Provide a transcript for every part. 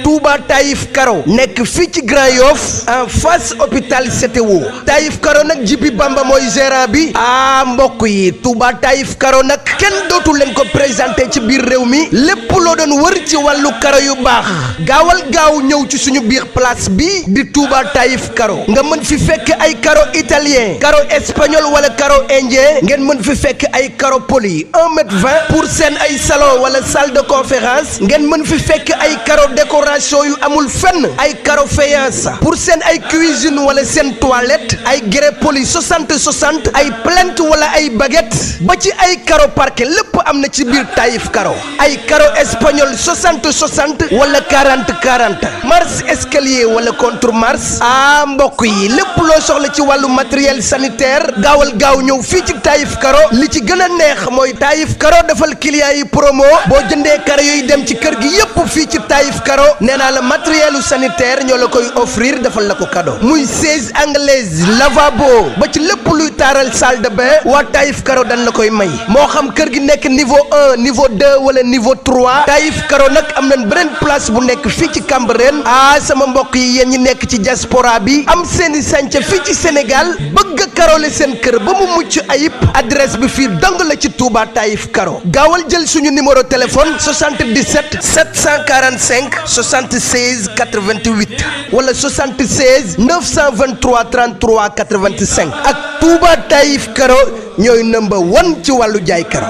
Touba Taïf Karo nekk fii ci Grand Yoff en face hôpital CTO Taïf Karo nag Jibi Bamba mooy gérant bi mbokk yi Touba Taïf Karo nag kenn dootu leen ko présenté ci biir réew mi lépp loo doon wër ci wàllu karo yu baax gaawal gaaw ñëw ci suñu biir place bi di Touba Taïf Karo nga mën fi fekk ay karo italien karo espagnol wala karo indien ngeen mën fi fekk ay karo poli 1,20 m pour seen ay salon wala salle de conférence ngeen mën fi fekk ay karo décoration yu amul fenn ay karo faïence pour seen ay cuisine wala seen toilette ay grès poli 60 ay plinthe wala ay baguette ba ci ay karo parquet lépp am na ci biir Taïf Karo ay karo espagnol 60 wala 40 marche escalier wala contre marche mbokk yi lépp loo soxla ci wàllu matériel sanitaire gaawal gaaw ñëw fii ci Taïf Karo li ci gën a neex mooy Taïf Karo defal client yi promo boo jëndee karo yooyu dem ci kër gi yépp fii ci Taïf Karo nee naa la matériel sanitaire ñoo la koy offrir defal la ko cadeau muy chaise anglaise lavabo ba ci lépp luy taaral salle de bain waa Taïf Karo dañ la koy may moo xam kër gi nekk niveau 1 niveau 2 wala niveau 3 Taïf Karo nag am nañ beneen place bu nekk fii ci Cambérène sama mbokk yi yéen ñi nekk ci diaspora bi am seeni sànca fii ci Sénégal bëgg a karole seen kër ba mu mucc ayib adresse bi fii dong la ci Touba Taïf Karo gaawal jël suñu numéro téléphone 77 745 76 88 wala 76 923 33 85 ak Touba Taïf Karo ñooy number 1 ci wàllu jaay karo.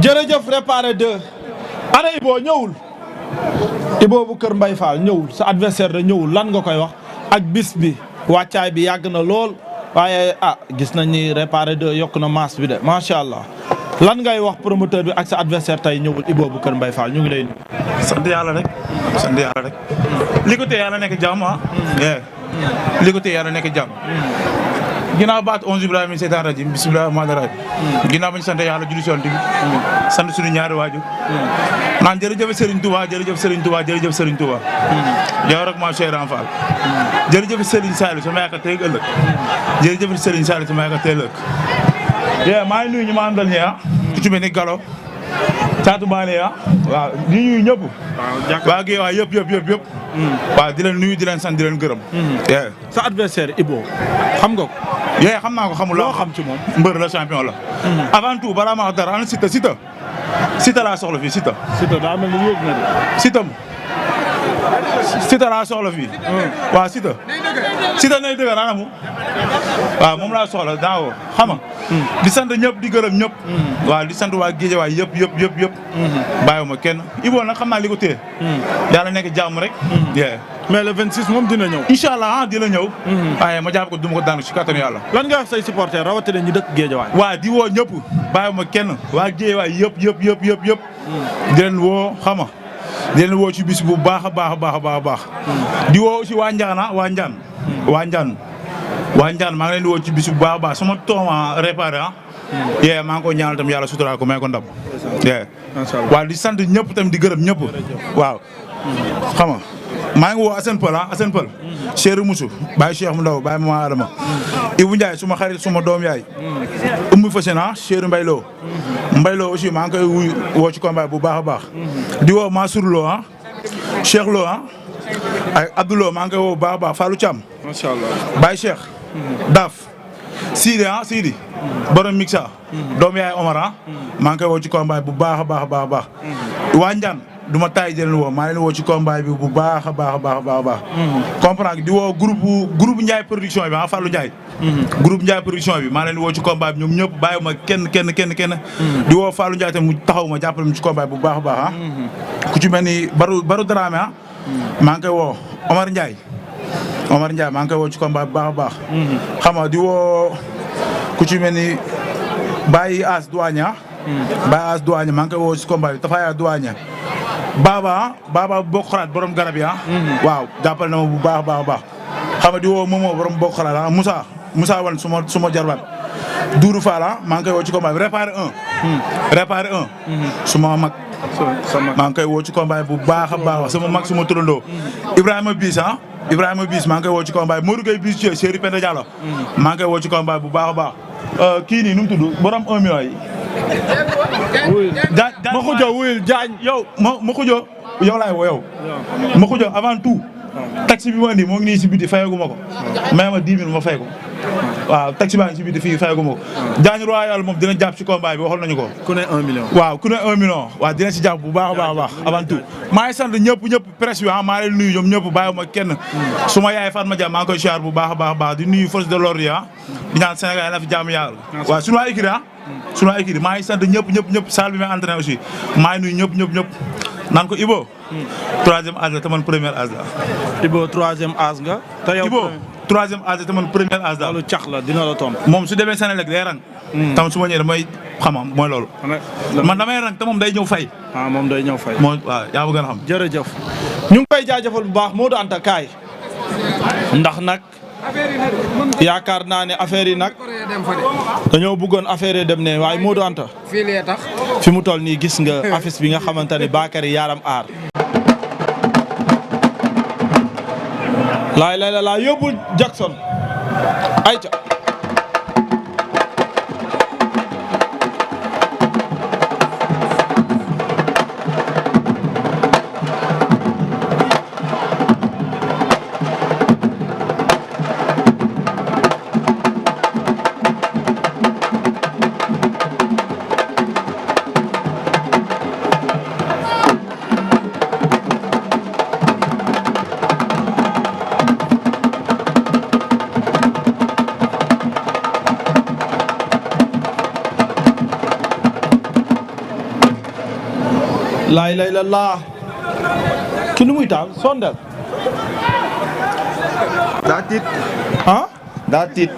jërëjëf réparé 2 ana Ibo ñëwul Ibo bu Kër Mbay Fall ñëwul sa adversaire da ñëwul lan nga koy wax ak bis bi wàccaay bi yàgg na lool waaye gis nañ ni réparé 2 yokk na masse bi de macha allah lan ngay wax promoteur bi ak sa adversaire tey ñëwul Ibo bu Kër Mbay Fall ñu ngi lay nuyu. sant yàlla rek li ko tee yàlla nekk jàmm li ko tee yàlla nekk jàmm ginnaaw baat 11 Ibrahima seytaan rajim bismillahi rahmaani rahim ginnaaw bañ sant yàlla julli ci Yonent bi sant suñu ñaari waajur naan jërëjëf Serigne Touba jërëjëf Serigne Touba jërëjëf Serigne Touba yow rek maa Cheikh Fall jërëjëf Serigne Saliou sama yaakaar tey ëllëg jërëjëf Serigne Saliou sama yaakaar tey ëllëg maa ngi nuyu ñu ma àndal ñi ku ci mel ni Galo Caatu Baane waaw di ñuy ñëpp waa gi waa yëpp waaw di leen nuyu di leen sant di leen gërëm sa adversaire Ibo xam nga ko xam naa ko xamul loo xam ci moom mbër la champion la avant tout balaa ma wax dara ana Siteu laa soxla fii Siteu daa mel ni yóbbu na de Siteu laa soxla fii waaw Siteu nay dëgër anamu waaw moom laa soxla daa woo xam nga di sant ñëpp di gërëm ñëpp waaw di sant waa Guédiawaye yëpp bàyyiwuma kenn Ibo nag xam naa li ko téye yàlla nekk jàmm rek mais le 26 moom dina ñëw incha allah dina ñëw waaye ma jàpp ko duma ko daan ci kattanu yàlla lan nga wax say supporter rawatina ñi dëkk Guédiawaye waaw di woo ñëpp bàyyiwuma kenn waa Guédiawaye yëpp di leen woo xam nga di leen woo ci bis bu baax a baax di woo aussi waa Njaan waa Njaan maa ngi leen di woo ci bis bu baax a baax sama tooma réparé maa ngi ko ñaanal tam yàlla suturaa ko may ko ndam waaw di sant ñëpp tam di gërëm ñëpp waaw xam nga maa ngi woo Assane Pël Cheikh Moussou Baye Cheikh mu ndaw Baye Mama Adama Ibou Ndiaye suma xarit suma doom yaay Oumou Fassena Cheikh Mbaylo aussi maa ngi koy woo ci combat bu baax a baax di woo Mansour Lo Cheikh Lo ak Abdoulaye maa ngi koy woo bu baax a baax Fallou Thiam macha allah Baye Cheikh Daf Sidi borom Mixa doom yaay Omar maa ngi koy woo ci combat bu baax a baax waa Njaan du ma taay jëleen woo maa leen woo ci combat bi bu baax a baax comprendre di woo groupe Ndiaye production bi Fallou Ndiaye groupe Ndiaye production bi maa leen woo ci combat bi ñoom ñëpp bàyyiwuma kenn di woo Fallou Ndiaye tam mu taxaw ma jàppale mu ci combat bu baax a baax ku ci mel ni Baru Dramé maa ngi koy woo Omar Ndiaye maa ngi koy woo ci combat bu baax a baax xam nga di woo ku ci mel ni Baye As Douane maa ngi koy woo ci combat bi Tafaya Douane Baba bokk xalaat borom garab yi waaw jàppale na ma bu baax a baax xam nga di woo Momo borom bokk xalaat Moussa wan suma jarbaat Doudou Fall maa ngi koy woo ci combat bi réparé un suma mag maa ngi koy woo ci combat bu baax a baax sama mag suma turandoo Ibrahima Bis maa ngi koy woo ci combat bi Modou Gueye Bis Thié Chéri Penda Diallo maa ngi koy woo ci combat bu baax a baax kii nii nu mu tudd borom 1 million yi ma xujo wuyul Diagne yow ma xujo yow laay woo yow ma xujo avant tout taxi bi ma indi moo ngi nii si biti fayagu ma ko may ma 10 000 ma fay ko waaw taxi baa ngi si biti fii fayagu ma ko Diagne Royal moom dina jàpp si combat bi waxoon nañu ko ku ne 1 million waaw ku ne 1 million waaw dina si jàpp bu baax a baax avant tout maa ngi sant ñëpp presse bi maa leen nuyu ñoom ñëpp bàyyiwuma kenn suma yaay Fatma Dia maa ngi koy siyaar bu baax a baax di nuyu force de l'ordre yi di ñaan Sénégal na fi jàmm yàlla waaw sunu waa équipe maa ngi sant ñëpp salle bi may entraîné aussi maa ngi nuyu ñëpp naan ko Ibo 3e âge la te man 1er âge la Ibo 3e âge nga te yow Ibo 3e âge la te man 1er âge la loolu cax la dina la tontu moom su demee Sénégal day rang tam su ma ñëwee damay xamam mooy loolu man damay rang te moom day ñëw fay moom day ñëw fay moom waaw yaa bëgg a xam jërëjëf ñu ngi koy jaajëfal bu baax Modou Anta kaay ndax nag yaakaar naa ne affaire yi nag dañoo bëggoon affaire yi dem ne waaye Modou Anta fii lee tax fi mu toll nii gis nga affiche bi nga xamante ne Bakary Yaram Aar laa yóbbul Jackson ayca laay lay la laa ki lu muy taal sondel daa tiit daa tiit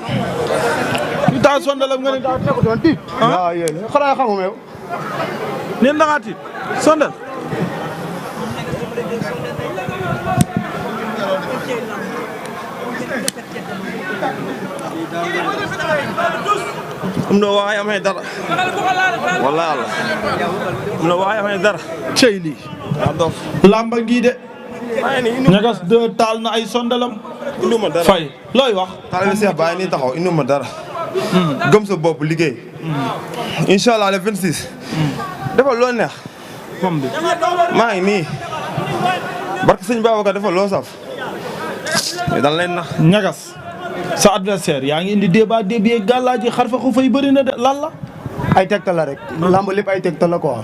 ki taal sondelam nga ne daa doon tiit waaw yéen xanaa xamuma yow neen da ngaa tiit sondel na waaye amee dara wallaahi na waaye amee dara cey lii daa dof lamba ngi de ñagas de taal na ay sondelam induma dara fay looy wax taalibe Cheikh Baye nii taxaw induma dara gëm sa bopp liggéey incha allah le 26 defal loo neex comme bi maa ngi nii barke sëñ Babacar defal loo saf dan leen nax ñagas sa adversaire yaa ngi indi débat débiee gàllaaji xar fa xu fay bëri na de lan la ay tegtal la rek lamb lépp ay tegtal la quoi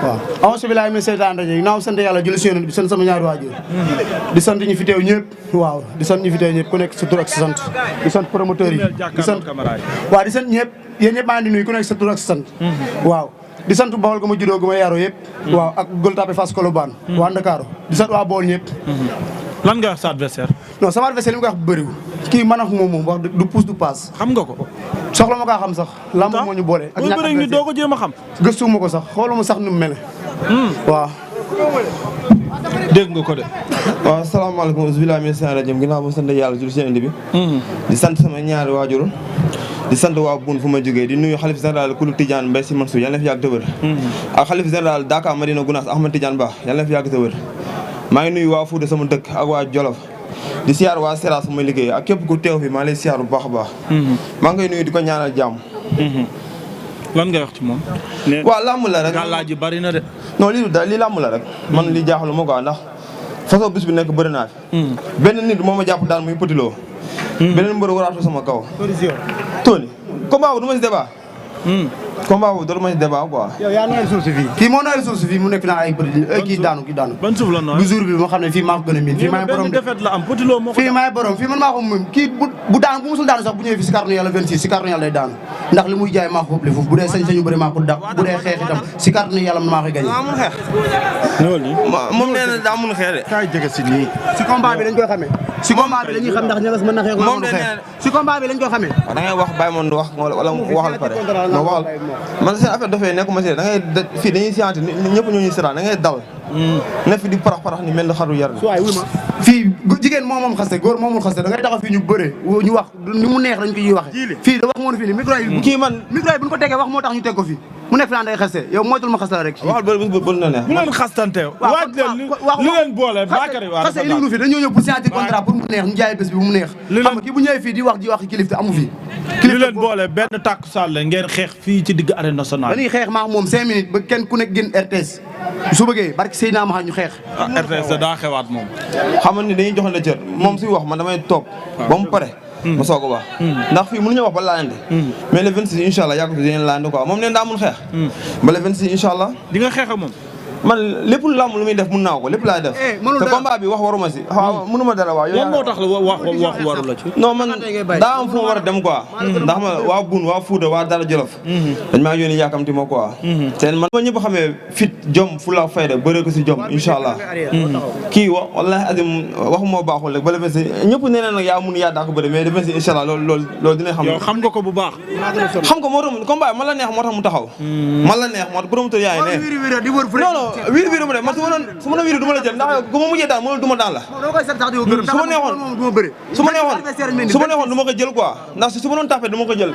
waaw amosu bilaay mi seytaan rajo naaw sant yàlla julli si yonent bi sant sama ñaari waajur di sant ñi fi teew ñëpp waaw di sant ñi fi teew ñëpp ku nekk sa tur ak sa sant di sant promoteurs yi di sant waaw di sant ñëpp yéen ñëpp maa ngi di nuyu ku nekk sa tur ak sa sant waaw di sant Bawol gu ma juddoo gu ma yaroo yëpp waaw ak Gueule Tapée Fass Colobane waa Ndakaaru di sant waa Bawol ñëpp lan nga wax sa adversaire non sama adversaire li mu koy wax bu bëriwul kii man ak moom wax du pousse du passe xam nga ko soxla ma kaa xam sax lamb moo ñu boole ak ñàkk ngi doo ko jéem a xam gëstuwuma ko sax xooluma sax nu mu mel waaw dégg nga ko de waaw asalaamaaleykum bismillahi mina shaytaani rajiim ginnaaw ba sant yàlla jul seen indi bi di sant sama ñaari waajur di sant waa Boune fu ma jógee di nuyu xalif général kulu Tidiane Mbaye Sy Mansour yàlla na fi yàgg te wér ak xalif général Dakar Madina Gounass Ahmed Tidiane Ba yàlla na fi yàgg te wér maa ngi nuyu waa Fouta sama dëkk ak waa Jolof di siyaar waa Seras fu ma liggéey ak képp ku teew fi maa lay siyaar bu baax a baax maa ngi koy nuyu di ko ñaanal jàmm lan ngay wax ci moom waaw làmb la rek gàllaaji bari na de non lii da lii làmb la rek man li jaaxlu ma quoi ndax façon bis bi nekk bëri naa fi benn nit moo ma jàpp daal muy Petit Lo beneen mbër waraatu sama kaw Tony combat bu du ma si débat combat boobu doolu ma si débat quoi yow yaa nooyal suuf si fii kii moo nooyal suuf si fii mu nekk naa ay kii daanu ban suuf la nooy bu jour bi ma xam ne fii maa ko gën a miin fii maay borom defet la am Petit Lo moo ko fii maay borom fii man maa ko moom kii bu daanu bu musul daanu sax bu ñëwee fii si kàttanu yàlla 26 si kàttanu yàlla day daanu ndax li muy jaay maa ko ëppale foofu bu dee sañ-sañu bëri maa ko dàq bu dee xeex itam si kàttanu yàlla man maa koy gañe amul xeex ñëwal nii moom nee na daa mun xeex de kaay jege si nii si combat bi lañ koy xamee si combat bi dañuy xam ndax ñagas mën na xeex moom de si combat bi lañ koy xamee da ngay wax bàyyi moom wax wala waxal pare ma waxal man seen affaire dafay nekkuma si da ngay fii dañuy science ñëpp ñoo ñuy sera da ngay dal ne fi di parax ni mel na xaru yar waay wuy ma fii jigéen moom xaste góor moomul xaste da ngay taxaw fii ñu bëre ñu wax ni mu neex dañ ko ñuy waxe fii da wax moo fii ni micro yi kii man micro yi bu ñu ko tegee wax moo tax ñu teg ko fii mu nekk fi naan day xaste yow moytul ma xaste la rek waxal bëri na neex bu leen xastante waaj leen lu leen boole Bakary waa xaste indi ñu fi dañoo ñëw pour signature contrat pour mu neex ñu jaay bés bi mu neex xam nga kii bu ñëwee fii di wax kilif te amu fii li leen boole benn takkusaan la ngeen xeex fii ci digg arène nationale dañuy xeex maa moom 5 minutes ba kenn ku nekk gën RTS su bëggee barki Seydina ma ñu xeex RTS daa xewaat moom xamal ni dañuy joxante cër moom suy wax man damay toog ba mu pare ma soog a wax ndax fii mënuñu wax ba laalante mais le 26 incha allah yàgg fi dinañ laalante quoi moom neen daa mun xeex ba le 26 incha allah di nga xeex ak moom man lépp lu làmb lu muy def mun naa ko lépp laay def te combat bi wax waruma si waaw mënuma dara waaw lan moo tax la wax waru la ci non man daa am fu ma war a dem quoi ndax ma waa Bun waa Fuuta waa Dara Jolof dañ maa yónni yàkkamti ma quoi seen man ma ñëpp xamee fit jom fu la fayda bëre ko si jom incha allah kii wax wallahi azim wax moo baaxul rek ba le 26 ñëpp nee na nag yaa mun yaa daa ko bëre mais le 26 incha allah loolu dina xam yow xam nga ko bu baax xam ko moo tax combat man la neex moo tax mu taxaw man la neex moo tax promoteur yaay ne non wiiri wiiri mu ne man su ma doon wiiri du ma la jël ndax ku ma mujjee daan mënul du ma daan la su ma neexoon du ma ko jël quoi ndax su ma doon tapé du ma ko jël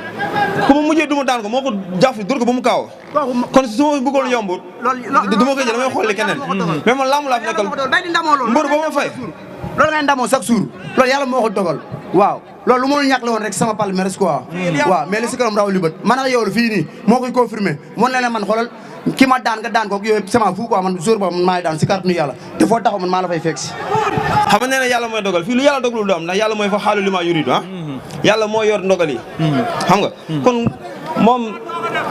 ku ma mujjee du ma daan ko moo ko jàpp dur ko ba mu kaaw kon su ma bëggoon yomb du ma ko jël damay xooli keneen mais man laamu laa fi nekkal mbër ba ma fay loolu ngay ndamoo chaque jour loolu yàlla moo ko dogal waaw loolu lu mënul ñàkk la woon rek sama palmarès quoi waaw mais li si kanam raw li bët man ak yow la fii nii moo koy confirmé moon la man xoolal ki ma daan nga daan ko yooyu sama fu quoi man jour ba man maay daan si kàttanu yàlla te foo taxaw man maa la fay fekk si xam nga nee na yàlla mooy dogal fii lu yàlla dogalul du am ndax yàlla mooy fa xaalu li maa yuridu yàlla moo yor ndogal yi xam nga kon moom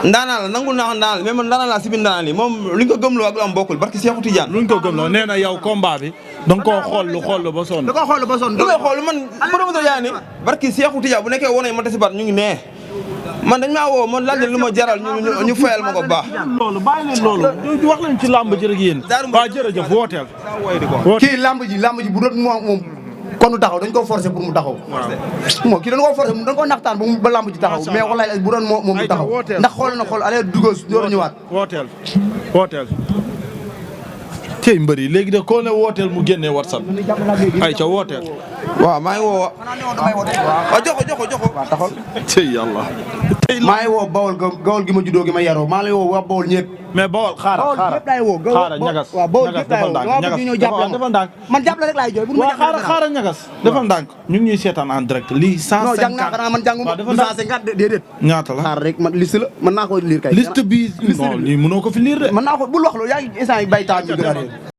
ndaanaan la nangul naa ndaanaan la mais man ndaanaan laa si biir ndaanaan li moom luñ ko gëmloo ak lu am bokkul barki Seexu Tijaan luñ ko gëmloo nee na yow combat bi da nga koo xool ba sonn da koo xool ba sonn lu may xool man promoteur yaa ni barki Seexu Tijaan bu nekkee woon ma tasi bat ñu ngi nee man dañ maa woo man laaj leen lu ma jaral ñu fayal ma ko baax loolu bàyyi leen loolu wax leen ci làmb ji rek yéen waaw jërëjëf wooteel kii làmb ji bu doon moom kon du taxaw dañ ko forcer pour mu taxaw moom kii dañ ko forcer dañ ko naxtaan ba làmb ji taxaw mais wallaay bu doon moom du taxaw ndax xool na xool allez dugos door a ñëwaat wooteel tey mbër yi léegi de koo ne wooteel mu génnee WhatsApp ay ca wooteel waaw maa ngi woo waaw joxo waaw taxawal tey yàlla maa ngi woo Bawol gi ma juddoo gi ma yaroo maa ngi lay woo waa Bawol ñëpp mais Bawol xaaral ñagas waaw Bawol gépp laay woo waaw ñu ñëw jàppale defal ndànk man jàppale rek laay jooy bu waaw xaaral ñagas defal ndànk ñu ngi ñuy seetaan en direct lii 150 non jàng naa xanaa man jàngu ma 150 déedéet ñaata la xaar rek man liste la mën naa ko lire kay liste bi non lii mënoo ko fi lire de mën naa ko bul wax loolu yaa ngi instant yi bay temps bi